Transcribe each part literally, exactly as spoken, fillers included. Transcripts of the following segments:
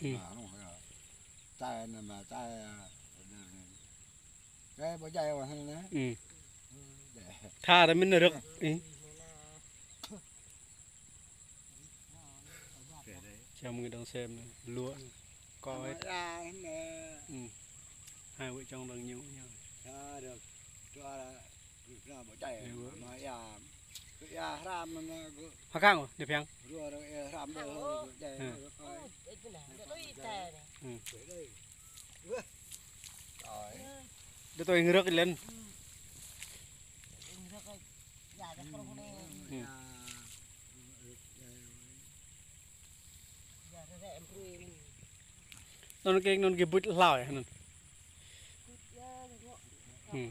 Hm. Anŭn, ya. Čai anai mă, čai, a, čai ƀu djai wah anai. Hm. Tha ta min rơ̆k. Ih. Čăm ngui đang sem anai, luă anai. Kơ ai. Hm. Hai vợ chồng đang nhậu nhá. Ya, được. Tua la, na ƀu djai. Iya, bu. Ma ya. Ya, hram na, gu. Hơkang, ơ, đi phiang. Rua, rua, ya, hram đơ, ƀu djai, hm, rua koi. Hm. Đơ tui ngơ̆ rơ̆k lĕn. Hm. Anŭn kơ, anŭn kơ ƀuč hlâo ya, anŭn. Hm.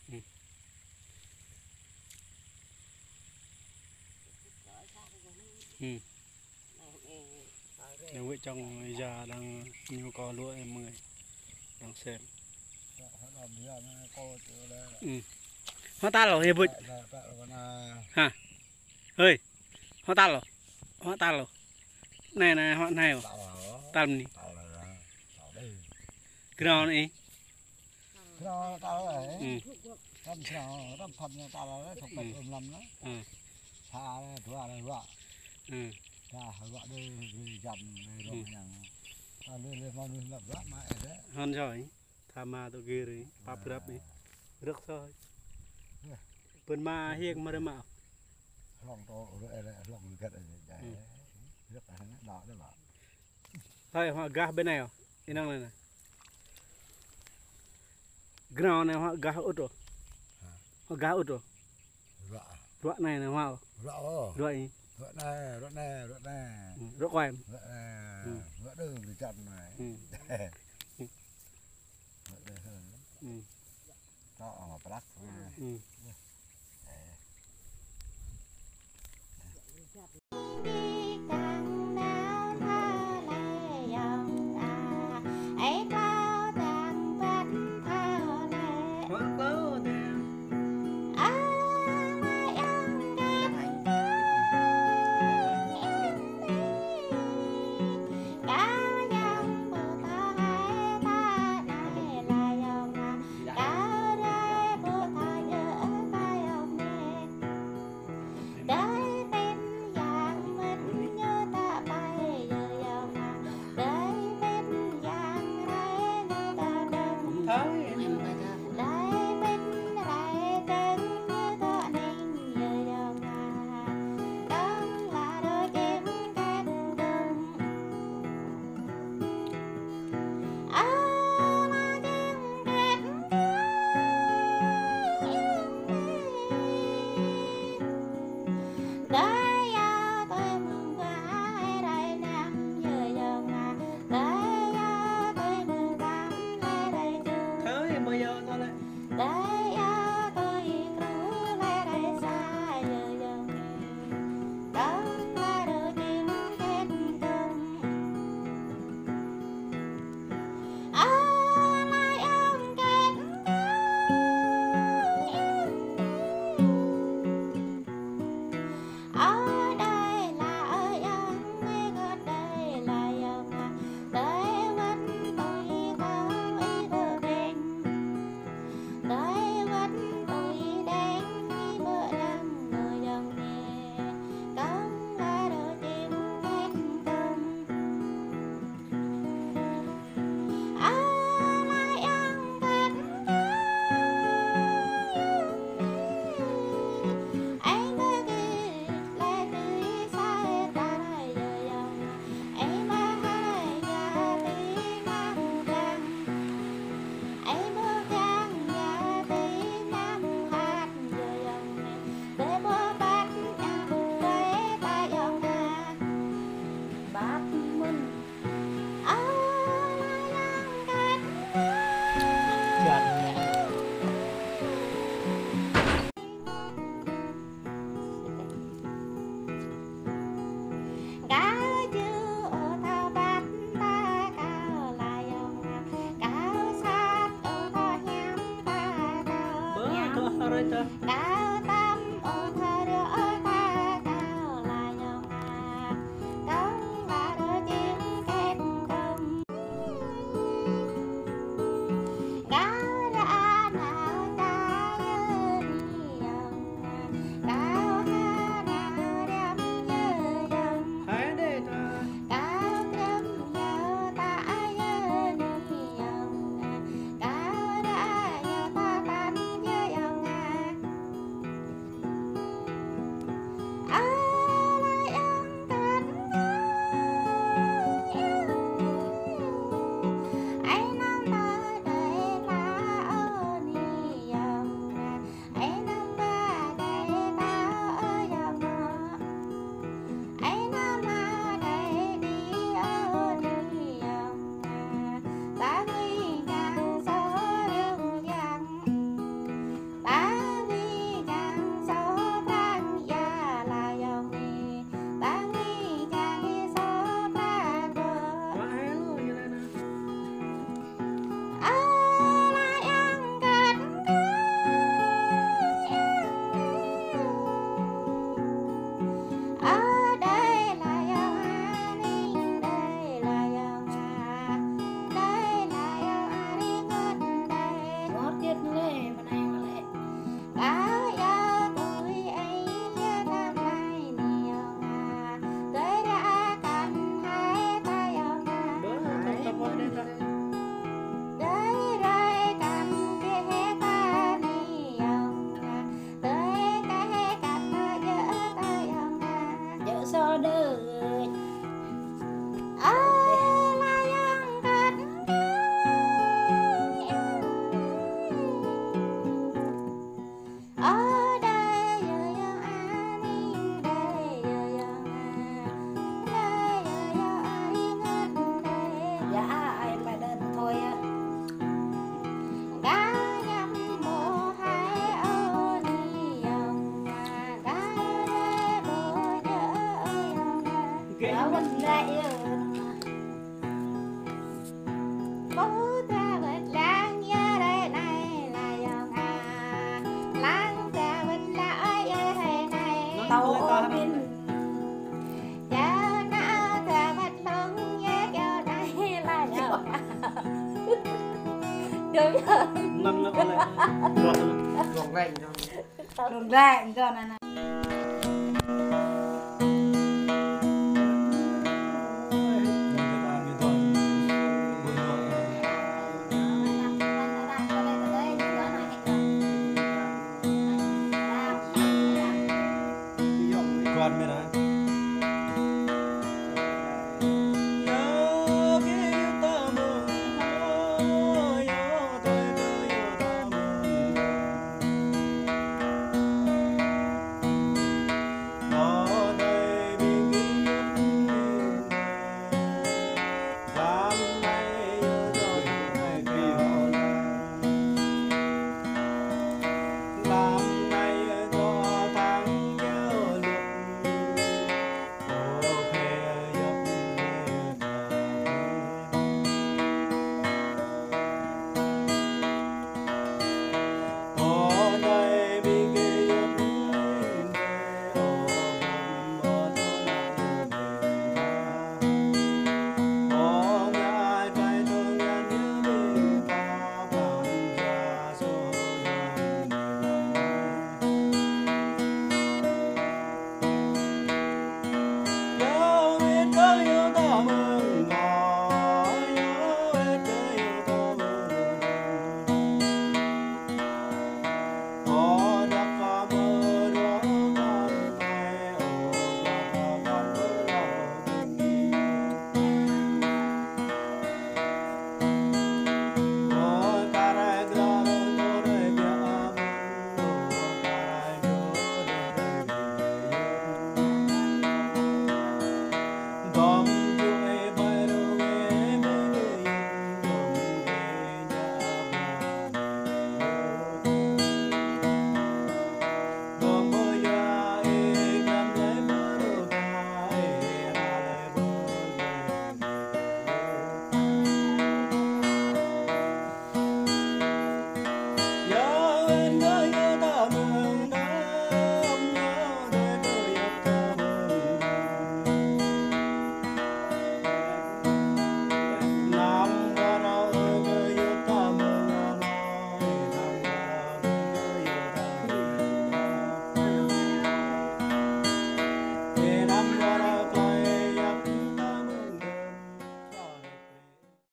Hm. Hm. Đang vợ chồng già đang ñu kơ luă em mơi. Đang xem. Hm. Hơ̆ tal lŏ, hê ƀuč. Ha. Hơi. Hơ̆ tal lŏ. Hơ̆ tal lŏ. Anai, anai, hơ̆ anai lŏ. Tal mơni. Ground anai. Ground tal lŏ. Hm. Răm ground, răm phăm tal lŏ, sông pet hm rum lăm lŏ. Hm. Sa lŏ, dua lŏ, dua. Hm. Sa, dua đơi, đơi jăm, đơi rong hm yang. Tal lŏ, lŏ, mă nuih lăp, dua, mă ê đê. Hơ̆n soi. Tha mă tŏ gir, pap grăp anai. Rơ̆k soi. Pơn mă hiek mă rơmă. Hlŏng tŏ, rơ̆k ê, hlŏng găt ê, jai. Hm. Rơ̆k ê, anai, đa, đa, đa. Hơi, hua gah bên anai ôh. Inăng anai anai. Ground anai hua gah ŭt ôh. Ha. Hua gah ŭt ôh. Ruă. Ruă anai anai hua ôh. Ruă ôh. Ruă anai. Ruă anai, ruă anai, ruă anai. Hm, ruă kuai. Ruă anai. Hm. Ruă đơ, ruă jăm anai. Hm. Ruă đơ. Hm. Tŏ, ơ, plăk. Hm. Sô đơi. Ơ, la yŏng kơt. Ơ, đơi yơ yŏng a ning, đơi yơ yŏng a, đơi yơ yŏng a ning hơt đơi. Yă, ai pă đơ̆n thôi yă. Gah ñăm ƀu hai ôh ni yŏng a, gah đơi ƀu djơ̆ yŏng a. Gah wơ̆t lĕ yơ̆. Ƀu ta wơ̆t lăng yơh rơi anai la yŏng a. Lăng ta wơ̆t lăng ơi yơh rơi anai. Tao ôh bin. Yơh nă ta wơ̆t lăng yơh kiaŏ anai la yŏng a. Dơ̆ng yơh. Năm năm lĕ. Rong lĕ, rong lĕ, rong lĕ, rong lĕ.